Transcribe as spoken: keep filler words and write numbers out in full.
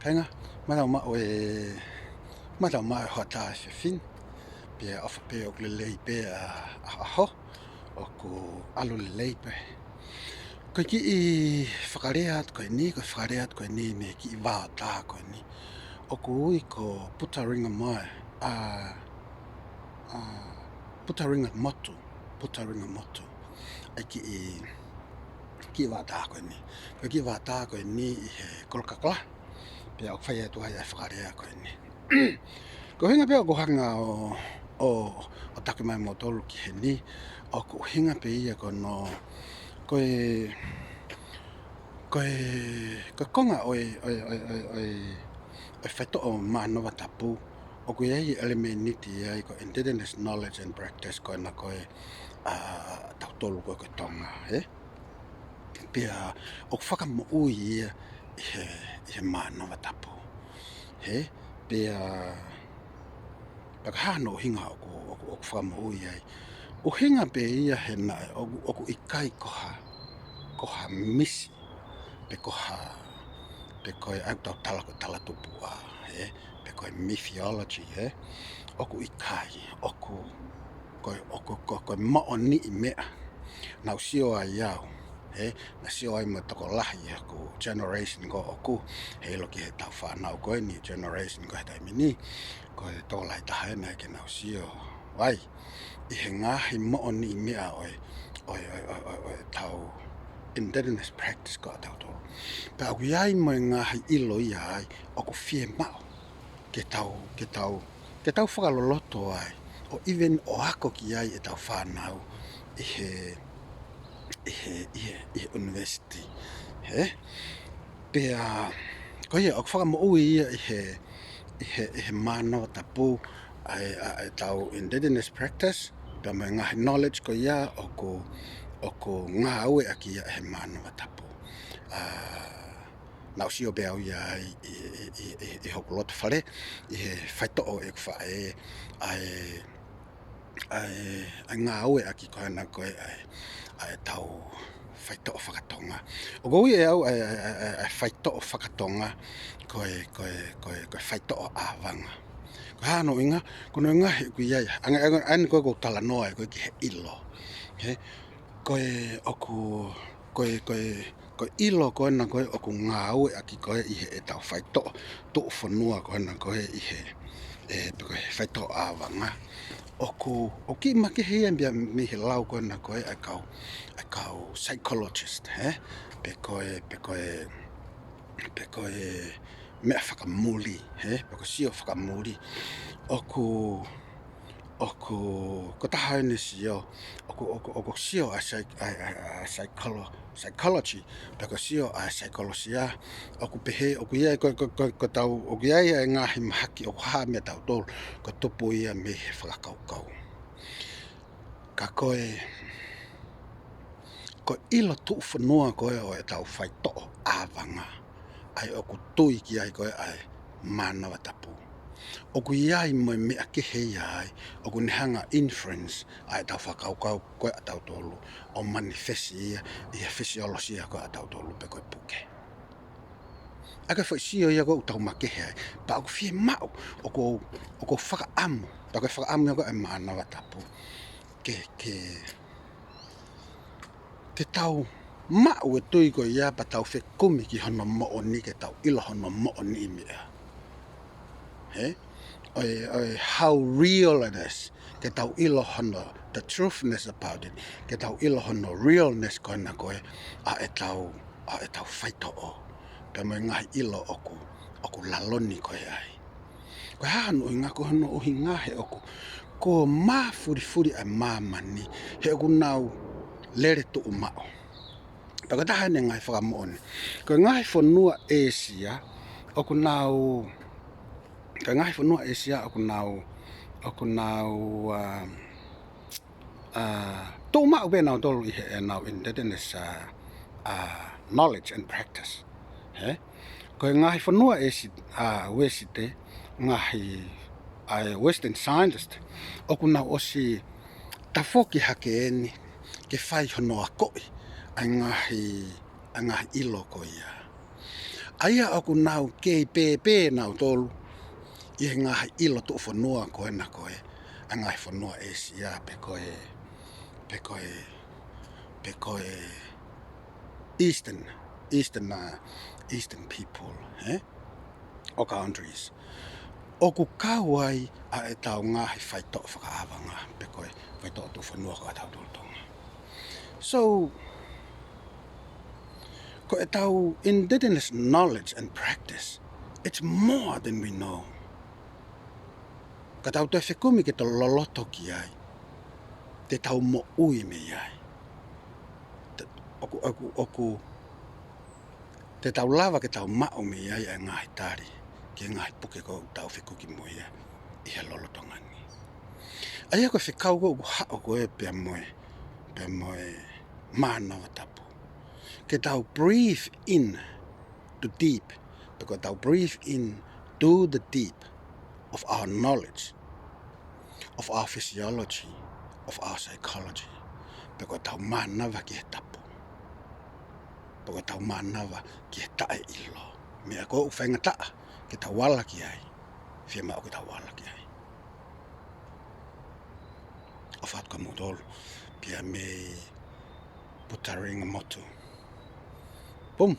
Enga, mālō maʻu e, mālō maʻu e hoʻatā e fefine. Pea ʻofa pē ʻoku lelei pē ʻa, ʻa, ʻaho, ʻoku ʻalu lelei pē. Ko e kiʻi fakalea atu ko eni, ko e fakalea atu ko eni mei he kiʻi vaotā ko eni. ʻOku ui ko Putaringamoe, ʻa, ʻa, Putaringamotu, Putaringamotu. ʻA e kiʻi, kiʻi vaotā ko eni. Ko e kiʻi vaotā ko eni ʻi he Kolokakala. Pea ʻoku fai atu ai ʻa e fakalea ko eni. Ko e ʻuhinga pē ʻoku hanga ʻo, ʻo, ʻo taki mai moutolu ki heni, ʻoku ʻuhinga pē ia ko hono, ko e, ko e, ko e konga ʻo e, ʻo e, ʻo e, ʻo e, ʻo e, ʻo e faitoʻo Mānava Tapu, ʻoku ʻi ai e ʻelemēniti ai ko e indigenous knowledge and practice ko ena ko e, ʻa, tautolu ko e, ko e Tonga, ē? Pea ʻoku fakamoʻui ia ʻi he, ʻi he Mānava Tapu. Hē? Pea, pea ko e hā hono ʻuhinga ʻoku, ʻoku, ʻoku fakamoʻui ai? ʻUhinga pē ia he naʻe, ʻoku, ʻoku ʻikai ko ha, ko ha misi, pe ko ha, pe ko e ʻai tau tala ko e talatupuʻa, hē? Pe ko e mythology, hē? ʻOku ʻikai, ʻoku, ko e, ʻoku, ko, ko e moʻoniʻi meʻa. Naʻá ku sio ai au, hē, naʻe sio ai mo e tokolahi ʻi heʻeku generation ko ʻoku, heiʻilo ki heʻetau fānau ko eni generation ko e he taimi ni, ko e tokolahi taha ena ke nau sio ai ʻi he ngaahi moʻoniʻi meʻa ʻo e, ʻo e, ʻo e, ʻo e, ʻo e, ʻo e tau indigenous practice ko ʻatautolu. Pea ʻoku ʻi ai mo e ngaahi ʻilo ia ai, ʻoku fiemaʻu ke tau, ke tau, ke tau fakaloloto ai, ʻo even ʻo ako ki ai ʻetau fānau ʻi he, ʻi he, ʻi he, ʻi he university. Hē? Pea, ko ia, ʻoku fakamoʻui ia ʻi he, ʻi he, ʻi he Mānava Tapu, ʻa e, ʻa e tau indigenous practice, pea mo e ngaahi knowledge ko ia ʻoku, ʻoku ngāueʻaki ia ʻe he Mānava Tapu. ʻA, naʻá ku sio pē au ia ai ʻi, ʻi, ʻi, ʻi, ʻi hoku loto fale, ʻi he faitoʻo ʻeku faʻē, ʻa e, ʻa e, ʻa e ngāueʻaki ko ena ko e, ʻa e, ʻa e tau faitoʻo fakatonga. ʻOku ou ui ʻe au ʻa e, ʻa e, ʻa e, ʻa e, ʻa e faitoʻo fakatonga, ko e, ko e, ko e, ko e faitoʻo ʻāvanga. Ko e hā hono ʻuhinga, ko hono ʻuhinga he ʻoku ʻi ai, ʻa e, ʻa e, ʻa e, ʻa e, ko e ʻoku ou talanoa ai ko e ki he ʻilo. Hē? Ko e ʻoku, ko e, ko e, ko e ʻilo ko ena ko e ʻoku ngāueʻaki ko e ʻi heʻetau faitoʻo tuʻufonua ko ena ko e ʻi he, ē, pe ko e faitoʻo ʻāvanga. ʻOku, ʻoku kiʻi makehe ia mei, mei he lau ko ena ko e ʻa e kau, ʻa e kau psychologist, hē? Pe ko e, pe ko e, pe ko e meʻa fakamuli, hē? Pe ko e sio fakamuli. ʻOku, ʻoku, ko e taha eni e sio, ʻoku, ʻoku, ʻoku sio ʻa e psych-, ʻa e, ʻa e, ʻa e psycholo-, psychology, pe ko e sio ʻa e saikolosia, ʻoku pehē, ʻoku ʻi ai, ko, ko, ko, ko ʻetau, ʻoku ʻi ai ʻa e ngaahi mahaki ʻoku hā meiate kitautolu, ko e tupu ia mei he fakakaukau. Ka ko e, ko e ʻilo tuʻufonua ko e ʻo ʻetau faitoʻo ʻāvanga, ʻa ia ʻoku tui ki ai ko e ʻa e Mānava Tapu. ʻOku ʻi ai mo e meʻa kehe ia ai, ʻoku ne hanga influence ʻa ʻetau fakakaukau ko e ʻatautolu, ʻo manifest ia ʻi he fisiolosia ko e ʻatautolu pe ko e puke. ʻA e foʻi sio ia ʻoku tau makehe ai, pea ʻoku fiemaʻu, ʻoku, ʻoku fakaʻamu, pea ko e fakaʻamu ia ko e Mānava Tapu. Ke, ke, ke tau maʻu e tui ko ia pea tau fekumi ki hono moʻoni, ke tau ʻilo hono moʻoniʻi meʻa. Hē? ʻO e, ʻo e how real it is, ke tau ʻilo hono, the truthness about it, ke tau ʻilo hono realness ko ena ko e, ʻa ʻetau, ʻa ʻetau faitoʻo. Pea mo e ngaahi ʻilo ʻoku, ʻoku lalo ni ko e ai. Ko e hā hono ʻuhinga, ko hono ʻuhinga he ʻoku, ko e mafulifuli ʻa e māmani, he ʻoku nau lele tuʻumaʻu. Pea ko e taha eni e ngaahi fakamoʻoni. Ko e ngaahi fonua ʻĒsia, ʻoku nau, ko e ngaahi fonua ʻĒsia, ʻoku nau, ʻoku nau, um, ʻa, tuʻumaʻu pē nautolu ʻi heʻenau indigenous, ʻa, ʻa, knowledge and practice. Hē? Ko e ngaahi fonua ʻĒsi-, ʻa, Uēsite, ngaahi, ʻa e Western scientist, ʻoku nau ʻosi tafoki hake eni, ke fai hono akoʻi, ʻa e ngaahi, ʻa e ngaahi ʻilo ko ia. ʻA ia ʻoku nau kei pēpē nautolu ʻi he ngaahi ʻilo tuʻufonua ko ena ko ē ʻa e ngaahi fonua ʻĒsia pe ko e, pe ko e, pe ko e Eastern, Eastern, uh, Eastern people, eh? Or countries. ʻOku kau ai ʻa ʻetau ngaahi faitoʻo fakaʻāvanga, pe ko e faitoʻo tuʻufonua ko ʻetau tolotonga. So, ko ʻetau indigenous knowledge and practice, it's more than we know. Ka tau toe fekumi ke tau loloto ki ai, te tau moʻui mei ai. Te, ʻoku, ʻoku, ʻoku, te tau lava ke tau maʻu mei ai ʻa e ngaahi tali ki he ngaahi puke ko ē ʻoku tau fekuki mo ia ʻi he lolotonga ni. ʻA ia ko e fekau ko ē ʻoku haʻu ko ē pea mo e, pea mo e Mānava Tapu. Ke tau breathe in to deep, pe ko ʻetau breathe in to the deep of our knowledge, of our physiology, of our psychology, pe ko ʻetau mānava ki he tapu, pe ko ʻetau mānava ki he taʻeʻilo. Meʻa ko ē ʻoku faingataʻa ke tau ala ki ai, fiemaʻu ke tau ala ki ai. ʻOfa atu kia moutolu, pea mei Puteringamotu. Pum.